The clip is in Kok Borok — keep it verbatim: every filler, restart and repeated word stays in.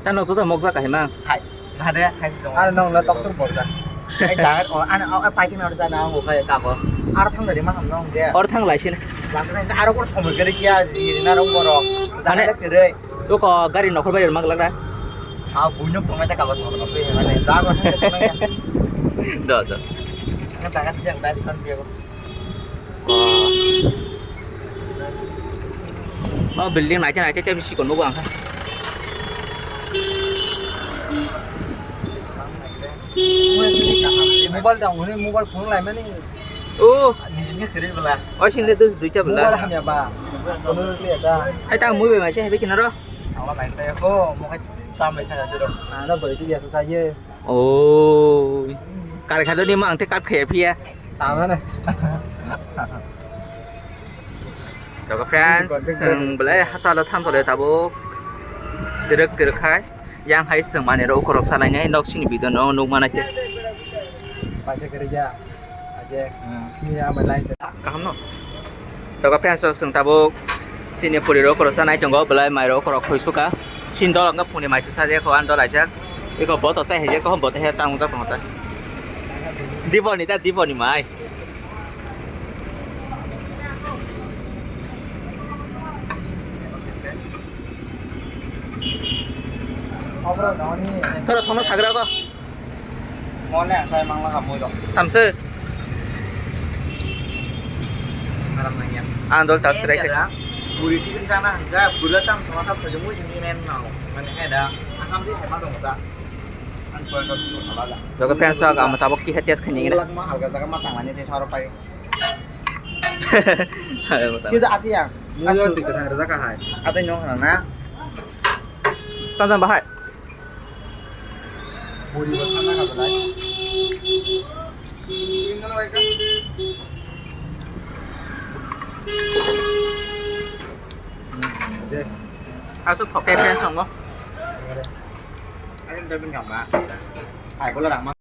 Tano joto mokjak kahima. Hai, na de, hai si dong. Ano nong na doctor borja. Ai da, o, ano, o, pai thina sa na, o, kai kagos. Ar thang dari ma ham nong de. Or thang lai sin. Lasa na, aro ko somoi gari kiya, di na ro borok. Mane, jana kere. To ko gari nokhor bai mak lagra. Ah, bunyok thong na kagos mo no pe, mane, da ko thang thang ya. Do, do. Ang da ka jang da san dia ko. O building naikhe naikhe tei bisi kon nugo ang kha. Mobile tang hwnwi mobile phone laimani. O. Nini khe kwrwi bwla. O sini dus duita bwla. Mobile hamya ba. Phone le da. Hai tang mui bai maise hebi kinaro. Ang la maise ko mo kai tam bai sa jero. Ano bai tu ya sa ye. O, kar kha doni mang te kat khaya phiya. Tama na. Toka friends, ang belai hasalo thang tole tabuk. Direk direk khai. Yang hai seng mani ro ukorok salai nai nok sini video no nuk mana ke. Pakai kerja. Aje. Hmm. Ini apa lain? Kaham no? Toka friends, o chwng tabuk sini puri rok koroksa nai tongo, belai mai rok korok khoi suka. Sin dol ang phungni mai sa je ko an dol aijak. Iko boto chai haijak ko boto he chang jak tongo ta. Diboni ta diboni mai. Toro thono sagra ko. Mone ang sai mangla ka mui rok. Tamse. Malam nanya. Ang dol tak try khe. Buri tikin sana hanja bula tam thoma ta phajung mui sini men nao. Mane he da. Ang kam di hema dong ta. Ang koy dot tu hala da. Jogo fans sa ga mata bok ki hetias khani ngira. Lak ma halga jaga ma tangani te saro pai. Sida ati ya. Asu ti ka thang raja ka hai. Ati nyong na. Tanjang bahai. Buri bo thana ka belai. Asuk thok ke pen song mo. Ayo, tapi nggak, Mbak. Ayo, bola, Mbak.